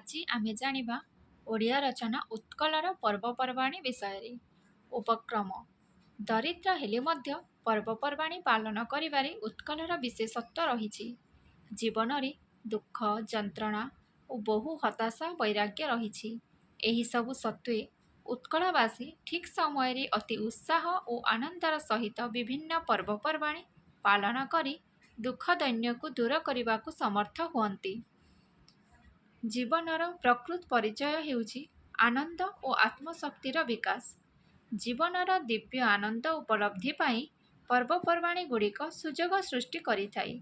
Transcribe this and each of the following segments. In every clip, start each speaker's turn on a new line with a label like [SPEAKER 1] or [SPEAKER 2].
[SPEAKER 1] ଆଜି ଆମେ ଜାଣିବା ଓଡ଼ିଆ ରଚନା ଉତ୍କଳର ପର୍ବପର୍ବାଣୀ ବିଷୟରେ। ଉପକ୍ରମ। ଦରିଦ୍ର ହେଲେ ମଧ୍ୟ ପର୍ବପର୍ବାଣୀ ପାଳନ କରିବାରେ ଉତ୍କଳର ବିଶେଷତ୍ୱ ରହିଛି। ଜୀବନରେ ଦୁଃଖ, ଯନ୍ତ୍ରଣା ଓ ବହୁ ହତାଶା, ବୈରାଗ୍ୟ ରହିଛି। ଏହିସବୁ ସତ୍ତ୍ୱେ ଉତ୍କଳବାସୀ ଠିକ୍ ସମୟରେ ଅତି ଉତ୍ସାହ ଓ ଆନନ୍ଦର ସହିତ ବିଭିନ୍ନ ପର୍ବପର୍ବାଣୀ ପାଳନ କରି ଦୁଃଖ ଦୈନ୍ୟକୁ ଦୂର କରିବାକୁ ସମର୍ଥ ହୁଅନ୍ତି। ଜୀବନର ପ୍ରକୃତ ପରିଚୟ ହେଉଛି ଆନନ୍ଦ ଓ ଆତ୍ମଶକ୍ତିର ବିକାଶ। ଜୀବନର ଦିବ୍ୟ ଆନନ୍ଦ ଉପଲବ୍ଧି ପାଇଁ ପର୍ବପର୍ବାଣୀଗୁଡ଼ିକ ସୁଯୋଗ ସୃଷ୍ଟି କରିଥାଏ।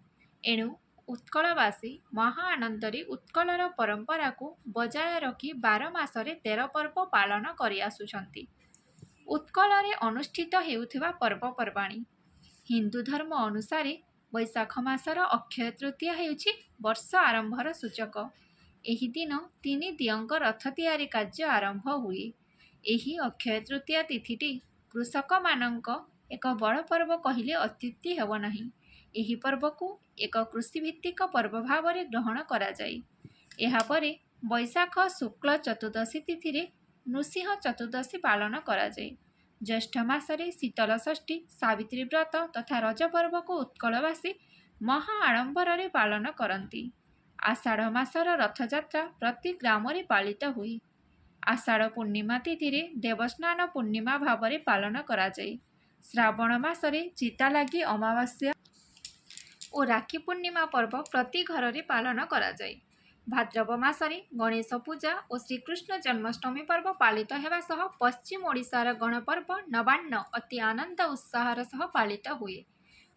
[SPEAKER 1] ଏଣୁ ଉତ୍କଳବାସୀ ମହା ଆନନ୍ଦରେ ଉତ୍କଳର ପରମ୍ପରାକୁ ବଜାୟ ରଖି 12 ମାସରେ 13 ପର୍ବ ପାଳନ କରିଆସୁଛନ୍ତି। ଉତ୍କଳରେ ଅନୁଷ୍ଠିତ ହେଉଥିବା ପର୍ବପର୍ବାଣୀ। ହିନ୍ଦୁ ଧର୍ମ ଅନୁସାରେ ବୈଶାଖ ମାସର ଅକ୍ଷୟ ତୃତୀୟା ହେଉଛି ବର୍ଷ ଆରମ୍ଭର ସୂଚକ। ଏହି ଦିନ ତିନି ଦିଅଁଙ୍କ ରଥ ତିଆରି କାର୍ଯ୍ୟ ଆରମ୍ଭ ହୁଏ। ଏହି ଅକ୍ଷୟ ତୃତୀୟା ତିଥିଟି କୃଷକମାନଙ୍କ ଏକ ବଡ଼ ପର୍ବ କହିଲେ ଅତ୍ୟୁକ୍ତି ହେବ ନାହିଁ। ଏହି ପର୍ବକୁ ଏକ କୃଷିଭିତ୍ତିକ ପର୍ବ ଭାବରେ ଗ୍ରହଣ କରାଯାଏ। ଏହାପରେ ବୈଶାଖ ଶୁକ୍ଳ ଚତୁର୍ଦ୍ଦଶୀ ତିଥିରେ ନୃସିଂହ ଚତୁର୍ଦ୍ଦଶୀ ପାଳନ କରାଯାଏ। ଜ୍ୟେଷ୍ଠ ମାସରେ ଶୀତଳ ଷଷ୍ଠୀ, ସାବିତ୍ରୀ ବ୍ରତ ତଥା ରଜ ପର୍ବକୁ ଉତ୍କଳବାସୀ ମହା ଆଡ଼ମ୍ବରରେ ପାଳନ କରନ୍ତି। ଆଷାଢ଼ ମାସର ରଥଯାତ୍ରା ପ୍ରତି ଗ୍ରାମରେ ପାଳିତ ହୁଏ। ଆଷାଢ଼ ପୂର୍ଣ୍ଣିମା ତିଥିରେ ଦେବସ୍ନାନ ପୂର୍ଣ୍ଣିମା ଭାବରେ ପାଳନ କରାଯାଏ। ଶ୍ରାବଣ ମାସରେ ଚିତାଲାଗି ଅମାବାସ୍ୟା ଓ ରାକ୍ଷୀ ପୂର୍ଣ୍ଣିମା ପର୍ବ ପ୍ରତି ଘରରେ ପାଳନ କରାଯାଏ। ଭାଦ୍ରବ ମାସରେ ଗଣେଶ ପୂଜା ଓ ଶ୍ରୀକୃଷ୍ଣ ଜନ୍ମାଷ୍ଟମୀ ପର୍ବ ପାଳିତ ହେବା ସହ ପଶ୍ଚିମ ଓଡ଼ିଶାର ଗଣପର୍ବ ନବାନ୍ନ ଅତି ଆନନ୍ଦ ଉତ୍ସାହର ସହ ପାଳିତ ହୁଏ।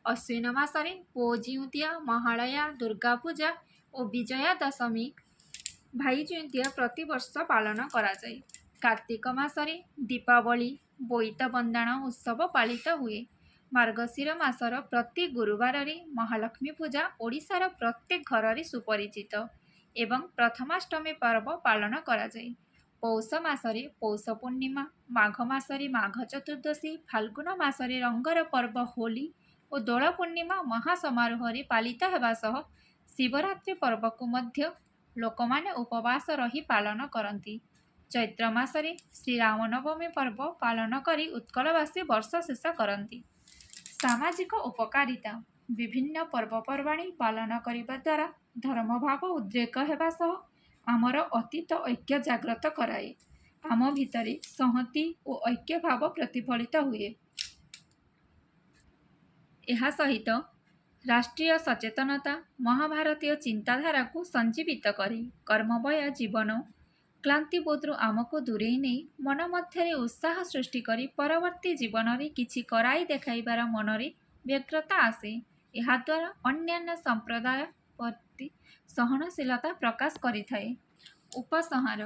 [SPEAKER 1] ଅଶ୍ୱିନ ମାସରେ ପୁଅ ଜିଉଁତିଆ, ମହାଳୟା, ଦୁର୍ଗା ପୂଜା ଓ ବିଜୟା ଦଶମୀ, ଭାଇ ଜିଉଁତିଆ ପ୍ରତିବର୍ଷ ପାଳନ କରାଯାଏ। କାର୍ତ୍ତିକ ମାସରେ ଦୀପାବଳି, ବୋଇତ ବନ୍ଦାଣ ଉତ୍ସବ ପାଳିତ ହୁଏ। ମାର୍ଗଶିର ମାସର ପ୍ରତି ଗୁରୁବାରରେ ମହାଲକ୍ଷ୍ମୀ ପୂଜା ଓଡ଼ିଶାର ପ୍ରତ୍ୟେକ ଘରରେ ସୁପରିଚିତ ଏବଂ ପ୍ରଥମାଷ୍ଟମୀ ପର୍ବ ପାଳନ କରାଯାଏ। ପୌଷ ମାସରେ ପୌଷ ପୂର୍ଣ୍ଣିମା, ମାଘ ମାସରେ ମାଘ ଚତୁର୍ଦ୍ଦଶୀ, ଫାଲ୍ଗୁନ ମାସରେ ରଙ୍ଗର ପର୍ବ ହୋଲି ଓ ଦୋଳ ପୂର୍ଣ୍ଣିମା ମହା ସମାରୋହରେ ପାଳିତ ହେବା ସହ ଶିବରାତ୍ରି ପର୍ବକୁ ମଧ୍ୟ ଲୋକମାନେ ଉପବାସ ରହି ପାଳନ କରନ୍ତି। ଚୈତ୍ର ମାସରେ ଶ୍ରୀରାମନବମୀ ପର୍ବ ପାଳନ କରି ଉତ୍କଳବାସୀ ବର୍ଷ ଶେଷ କରନ୍ତି। ସାମାଜିକ ଉପକାରିତା। ବିଭିନ୍ନ ପର୍ବପର୍ବାଣୀ ପାଳନ କରିବା ଦ୍ୱାରା ଧର୍ମଭାବ ଉଦ୍ରେକ ହେବା ସହ ଆମର ଅତୀତ ଐକ୍ୟ ଜାଗ୍ରତ କରାଏ। ଆମ ଭିତରେ ସଂହତି ଓ ଐକ୍ୟଭାବ ପ୍ରତିଫଳିତ ହୁଏ। ଏହା ସହିତ ରାଷ୍ଟ୍ରୀୟ ସଚେତନତା, ମହାଭାରତୀୟ ଚିନ୍ତାଧାରାକୁ ସଞ୍ଜୀବିତ କରେ। କର୍ମମୟ ଜୀବନ କ୍ଳାନ୍ତିବୋଧରୁ ଆମକୁ ଦୂରେଇ ନେଇ ମନ ମଧ୍ୟରେ ଉତ୍ସାହ ସୃଷ୍ଟି କରି ପରବର୍ତ୍ତୀ ଜୀବନରେ କିଛି କରାଇ ଦେଖାଇବାର ମନରେ ବ୍ୟଗ୍ରତା ଆସେ। ଏହାଦ୍ୱାରା ଅନ୍ୟାନ୍ୟ ସମ୍ପ୍ରଦାୟ ପ୍ରତି ସହନଶୀଳତା ପ୍ରକାଶ କରିଥାଏ। ଉପସଂହାର।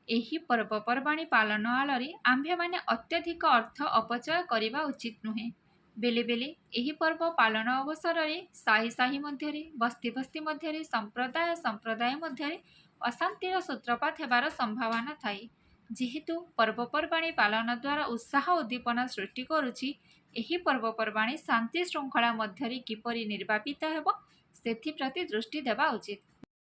[SPEAKER 1] ଏହି ପର୍ବପର୍ବାଣୀ ପାଳନ ଆଳରେ ଆମ୍ଭେମାନେ ଅତ୍ୟଧିକ ଅର୍ଥ ଅପଚୟ କରିବା ଉଚିତ ନୁହେଁ। ବେଳେ ବେଳେ ଏହି ପର୍ବ ପାଳନ ଅବସରରେ ସାହି ସାହି ମଧ୍ୟରେ, ବସ୍ତି ବସ୍ତି ମଧ୍ୟରେ, ସମ୍ପ୍ରଦାୟ ସମ୍ପ୍ରଦାୟ ମଧ୍ୟରେ ଅଶାନ୍ତିର ସୂତ୍ରପାତ ହେବାର ସମ୍ଭାବନା ଥାଏ। ଯେହେତୁ ପର୍ବପର୍ବାଣୀ ପାଳନ ଦ୍ୱାରା ଉତ୍ସାହ ଉଦ୍ଦୀପନା ସୃଷ୍ଟି କରୁଛି, ଏହି ପର୍ବପର୍ବାଣୀ ଶାନ୍ତି ଶୃଙ୍ଖଳା ମଧ୍ୟରେ କିପରି ନିର୍ବାପିତ ହେବ, ସେଥିପ୍ରତି ଦୃଷ୍ଟି ଦେବା ଉଚିତ।